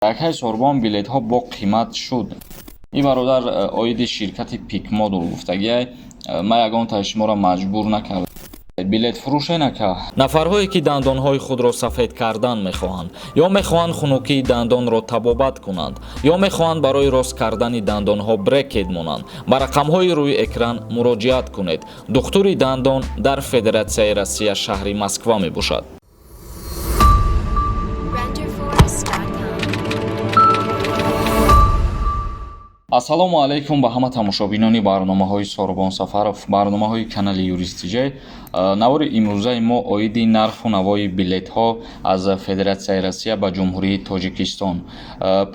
Акай Сорбон, билетҳо бо қимат шуд. Ин бародар оиди ширкати Пикмодул гуфтагиай. Ман ягон таи шуморо маҷбур накардам. Билетфурӯше нака. Нафарҳое, ки дандонҳои худро сафед кардан мехоҳанд ё мехоҳанд хунукии дандонро табобат кунанд, ё мехоҳанд барои рост кардани дандонҳо брекет монанд, ба рақамҳои рӯи экран муроҷиат кунед. Духтури дандон дар Федератсияи Россия, шаҳри Москва мебошад. Renderforest.com. Ассалому алайкум ба ҳама тамошобинони барномаҳои Сорбон Сафаров, барномаҳои канали Юристиҷай. Навори имрӯзаи мо оиди нарху навои билетҳо аз Федератсияи Россия ба Ҷумҳурии Тоҷикистон.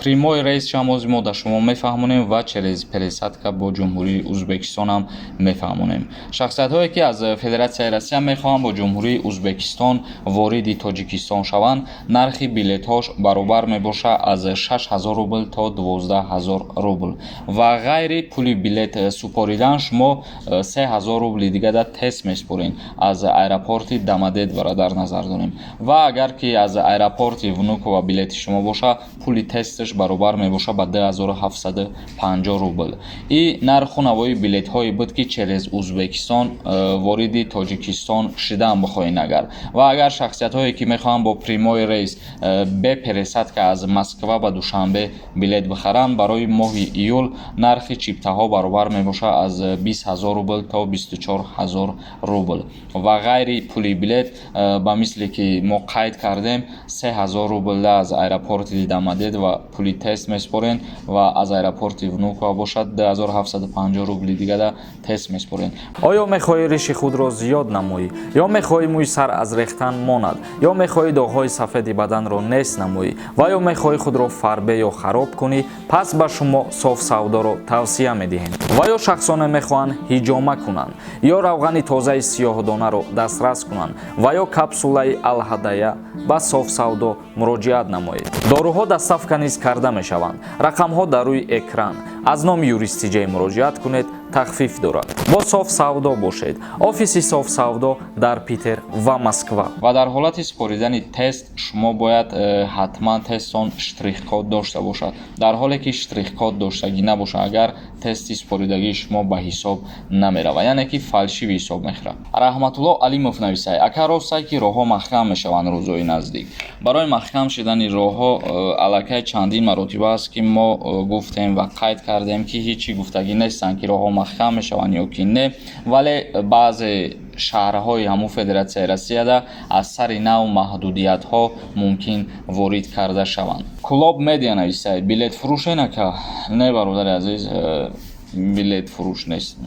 Прямой рейс шамози мо дар шумо мефаҳмонем ва через пересадка бо Ҷумҳурии Узбекистонам мефаҳмонем. Шахсиятҳое, ки аз Федератсияи Россия мехоҳанд бо Ҷумҳурии Узбекистон вориди Тоҷикистон шаванд, нархи билетҳош баробар мебошад аз 6000 рубл то 12 000 рубл ва ғайри пули билет супоридан шумо 3000 рубли дига дар тест месупоред. Аз аэропорти Домодедово дар назар дорем. Ва агар ки аз аэропорти Внуково билети шумо боша, пули тесташ баробар мебошад ба 2750 рубл. И нарху навои билетҳое буд, ки через Узбекистон вориди Тоҷикистон шидан бихоҳед агар. Ва агар шахсиятҳое, ки мехоҳанд бо прямой рейс бе пересадка аз Москва ба Душанбе билет бихаранд, барои моҳи июл нархи чиптаҳо баробар мебошад аз 20 000 рубл то 24 000 рубл ва ғайри пули билет ба мисле ки мо қайд кардем, 3000 рубл аз аэропорти Домодедово пули тест месупоред ва аз аэропорти Внуково бошад, 2750 рубли дигада тест месупоред. Оё мехоҳӣ риши худро зиёд намоӣ, ё мехоҳӣ мӯи сар аз рехтан монад, ё мехоҳӣ доғҳои сафеди баданро нест намоӣ ва ё мехоҳӣ худро фарбе ё хароб кунӣ? Пас ба шумо Соф Савдоро тавсия медиҳем. Ва ё шахсоне мехоҳанд ҳиҷома кунанд, ё равғани тозаи сиёҳдонаро дастрас кунанд, ва ё капсулаи Алҳадая, ба Соф Савдо муроҷиат намоед. Доруҳо доставка низ карда мешаванд. Рақамҳо дар рӯи экран. Аз номи Юристиҷай муроҷиат кунед, тахфиф дорад. Бо Соф Савдо бошед. Офиси Соф Савдо дар Питер ва Москва. Ва дар ҳолати супоридани тест шумо бояд ҳатман тестон штрих-код дошта бошад. Дар ҳоле ки штрих-код доштагӣ набошад, агар тести супоридагии шумо ба ҳисоб намеравад, яъне ки фальшивый ҳисоб мехӯрад. Раҳматулло Алимов нависад: «Ака, ростае, ки роҳҳо маҳкам мешаванд рӯзҳои наздик?» Барои маҳкам шудани роҳҳо аллакай чандин маротиба аст, ки мо гуфтем ва қайд кардем, ки ҳеҷ чӣ гуфтагӣ нестанд, ки роҳҳо маҳкам мешаванд ё ки не, вале баъзе шаҳрҳои ҳамун Федератсияи Россияда аз сари нав маҳдудиятҳо мумкин ворид карда шаванд. Клуб Медиа нависад: «Билетфурӯше нака?» Не, бародари азиз, билетфурӯш нест.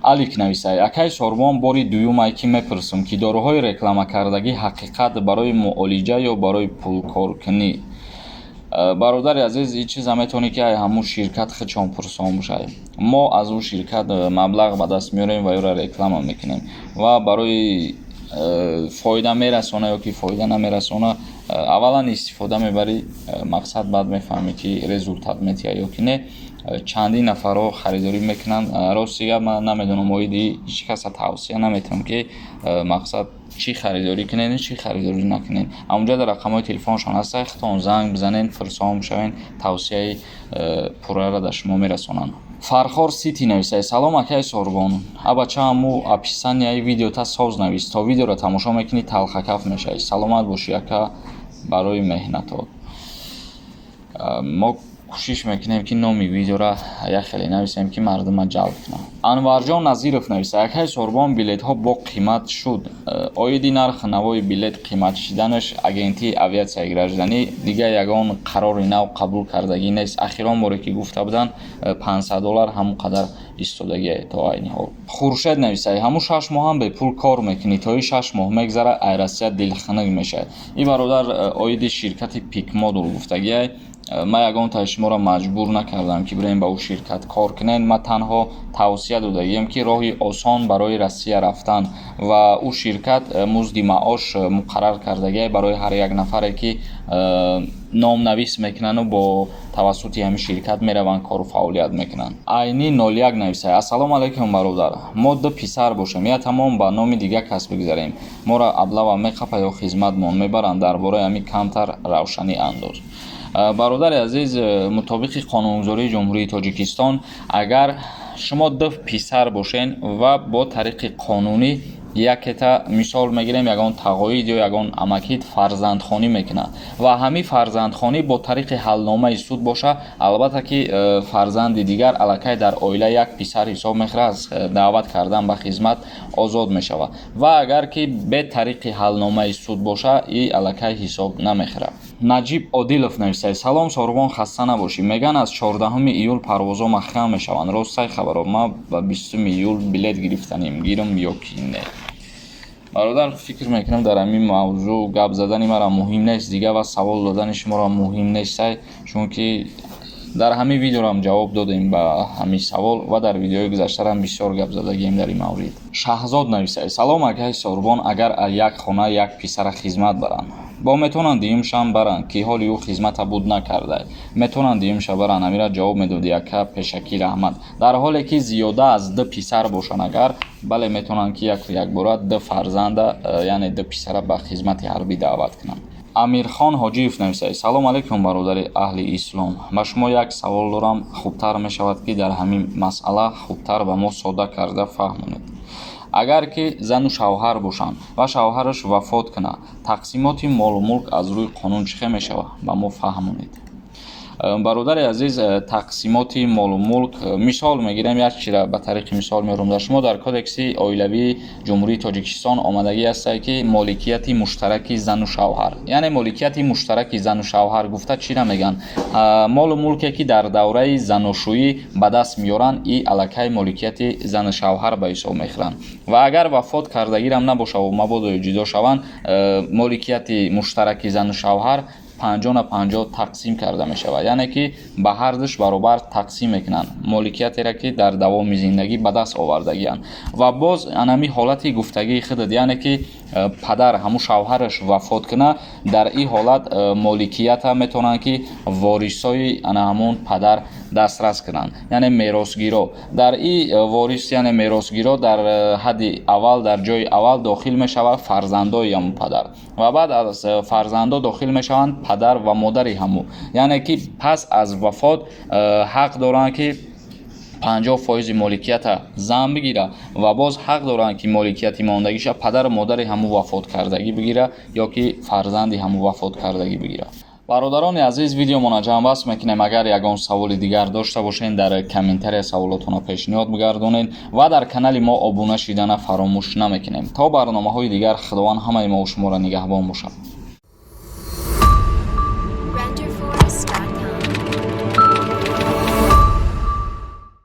Алик нависад: «Акай Сорбон, бори дуюмае, ки мепурсам, ки доруҳои рекламакардагӣ ҳақиқат барои муолиҷа ё барои пулкоркунӣ?» Бародари азиз, ин чиза метавонӣ, ки ай ҳамун ширкат худшон пурсон бошад. Мо аз ӯ ширкат маблағ ба даст меорем ва ӯро реклама мекунем ва барои фоида мерасона ё ки фоида намерасона, аввалан истифода мебарӣ, мақсад, баъд мефаҳмӣ, ки результат метиҳад ё ки не. Чандин нафарҳо харидорӣ мекунанд. Рости гап, ман намедонам, оиди ҳеҷ каса тавсия наметиҳам, ки мақсад, чӣ харидорӣ кунед, чӣ харидорӣ накунед. Ҳамунҷа дар рақамҳои телефоншон ҳаста, худтон занг бизанед, пурсон бишавед, тавсияи пурраро дар шумо мерасонанд. Фархор Сити нависад: «Салом, акаи Сорбон. Абача, ҳаму описанияи видеота соз навис, то видеоро тамошо мекунӣ, талхакаф мешавӣ. Саломат бошӣ, ака, барои меҳнатот. Мо кӯшиш мекунем, ки номи видеора як хеле нависем, ки мардума ҷалб кунад. Анварҷон Назиров нависа: «Акаи Сорбон, билетҳо бо қимат шуд?» Оиди нархи навои билет қимат шиданаш Агентии авиатсияи гражданӣ дигар ягон қарори нав қабул кардагӣ нест. Ахирон боре, ки гуфта буданд 500 доллар, ҳамон қадар истодагие то айни ҳол. Хуршед нависад: «Ҳамун 6 моҳам бепул кор мекунӣ, то и 6 моҳ мегзара, ай Россия дилхунук мешавад». Ин бародар оиди ширкати Пикмодул гуфтагиай. Ман ягон таи шуморо маҷбур накардам, ки бирем ба ӯ ширкат кор кунед. Ман танҳо тавсия додагием, ки роҳи осон барои Россия рафтан ва ӯ ширкат музди маош муқаррар кардагиай барои ҳар як нафаре, ки номнавис мекунану бо тавассути ҳамин ширкат мераванд, кору фаъолият мекунанд. Айни 01 нависад: «Ассалому алайкум, бародар. Мо ду писар бошем, я тамом ба номи дигар кас бигзарем, моро облава меқапа ё хизматмон мебаранд? Дар бораи ҳамин камтар равшанӣ андоз». Бародари азиз, мутобиқи қонунгузории Ҷумҳурии Тоҷикистон, агар шумо ду писар бошен ва бо тариқи қонунӣ якета, мисол мегирем, ягон тағоид ё ягон амакит фарзандхонӣ мекунад ва ҳамин фарзандхонӣ бо тариқи ҳалномаи суд боша, албатта ки фарзанди дигар аллакай дар оила як писар ҳисоб мехӯрад, аз даъват кардан ба хизмат озод мешавад. Ва агар ки бе тариқи ҳалномаи суд боша, и аллакай ҳисоб намехӯрад. Наҷиб Одилов нависад: «Салом, Сорбон, хаста набошӣ. Меган, аз 14 июл парвозҳо маҳкам мешаванд. Ростай хабаро? Ма ба 20 июл билет гирифтанем, гирам ё ки не?» Бародар, фикр мекунам, дар ҳамин мавзӯъ гап задани мара муҳим нест дига ва савол додани шуморо муҳим нестай, чунки дар ҳамин видеорам ҷавоб додем ба ҳамин савол ва дар видеои гузаштарам бисёр гап задагием дар ин маврид. Шаҳзод нависад: «Салом, акаи Сорбон. Агар аз як хона як писара хизмат баранд, бо метавонанд дуюмшам баранд, ки ҳоли ӯ хизмата буд накарда? Метавонанд дуюмша баранд?» Амира ҷавоб медоди, ака, пешакӣ раҳмат. Дар ҳоле ки зиёда аз ду писар бошанд агар, бале, метавонанд, ки якбора ду фарзанда, яъне ду писара ба хизмати ҳарбӣ даъват кунанд. Амирхон Ҳоҷиев нависад: «Салом алейкум, бародари аҳли ислом. Ба шумо як савол дорам. Хубтар мешавад, ки дар ҳамин масъала хубтар ба мо сода карда фаҳмонед. Агар ки зану шавҳар бошанд ва шавҳараш вафот кунад, тақсимоти молу мулк аз рӯи қонун чӣ хел мешавад? Ба мо фаҳмонед». Бародари азиз, тақсимоти молу мулк, мисол мегирем, як чира ба тариқи мисол меорам дар шумо. Дар Кодекси оилавии Ҷумҳурии Тоҷикистон омадагӣ ҳастае, ки моликияти муштараки зану шавҳар, яъне моликияти муштараки зану шавҳар гуфта чира мегӯянд? Молу мулке, ки дар давраи заношӯӣ ба даст меоранд, и аллакай моликияти зану шавҳар ба ҳисоб мехӯранд. Ва агар вафот кардагирам набошаву мабодо ҷудо шаванд, моликияти муштараки зану шавҳар 50 на 50 тақсим карда мешавад, яъне ки ба ҳардуш баробар тақсим мекунанд моликиятеро, ки дар давоми зиндагӣ ба даст овардагианд. Ва боз анами ҳолати гуфтагии худат, яъне ки падар, ҳамун шавҳараш вафот кунад, дар ин ҳолат моликията метавонанд, ки ворисои ана ҳамун падар дастрас кунанд, яъне меросгиро. Дар ин ворис, яъне меросгиро, дар ҳадди аввал, дар ҷои аввал дохил мешавад фарзандои ҳамун падар ва баъд аз фарзандо дохил мешаванд падар ва модари ҳамун. Яъне ки пас аз вафот ҳақ доранд, ки 50% моликията зан бигира ва боз ҳақ доранд, ки моликияти мондагиша падару модари ҳамун вафоткардагӣ бигира ё ки фарзанди ҳамун вафоткардагӣ бигира. Бародарони азиз, видеомона ҷамъбаст мекунем. Агар ягон саволи дигар дошта бошед, дар комментария саволотонро пешниҳод бигардонед ва дар канали мо обуна шидана фаромӯш намекунем. То барномаҳои дигар, Худованд ҳамаи мо шуморо нигаҳбон бошад.